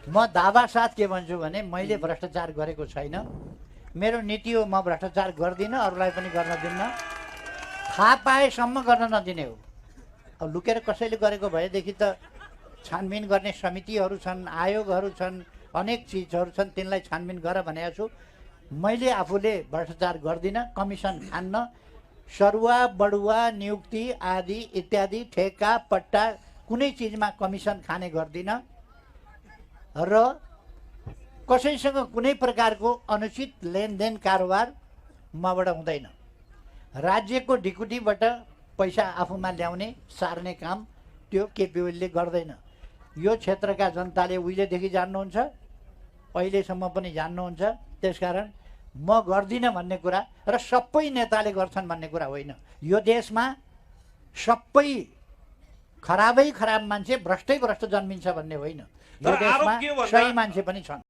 म दावा साथ के भन्छु भने मैले भ्रष्टाचार गरेको छैन। मेरो नीति हो म भ्रष्टाचार गर्दिनँ, अरूलाई पनि गर्न दिन्न, थाहा पाएसम्म गर्न नदिने हो। अब लुकेर कसैले गरेको भएदेखि त छानबिन गर्ने समितिहरू छन्, आयोगहरू छन्, अनेक चिजहरू छन्, तिनलाई छानबिन गर भनेको छु। मैले आफूले भ्रष्टाचार गर्दिनँ, कमिसन खान्न, सरुवा बढुवा नियुक्ति आदि इत्यादि ठेक्का पट्टा कुनै चिजमा कमिसन खाने गर्दिनँ र कसैसँग कुनै प्रकारको अनुचित लेनदेन कारोबार मबाट हुँदैन। राज्यको ढिकुटीबाट पैसा आफूमा ल्याउने सार्ने काम त्यो केपी ओलीले गर्दैन। यो क्षेत्रका जनताले उहिलेदेखि जान्नुहुन्छ, अहिलेसम्म पनि जान्नुहुन्छ। त्यसकारण म गर्दिनँ भन्ने कुरा र सबै नेताले गर्छन् भन्ने कुरा होइन। यो देशमा सबै खराबै खराब मान्छे, भ्रष्टै भ्रष्ट जन्मिन्छ भन्ने होइन। यो तर आरोप देशमा के भन्दा- सही मान्छे पनि छन्।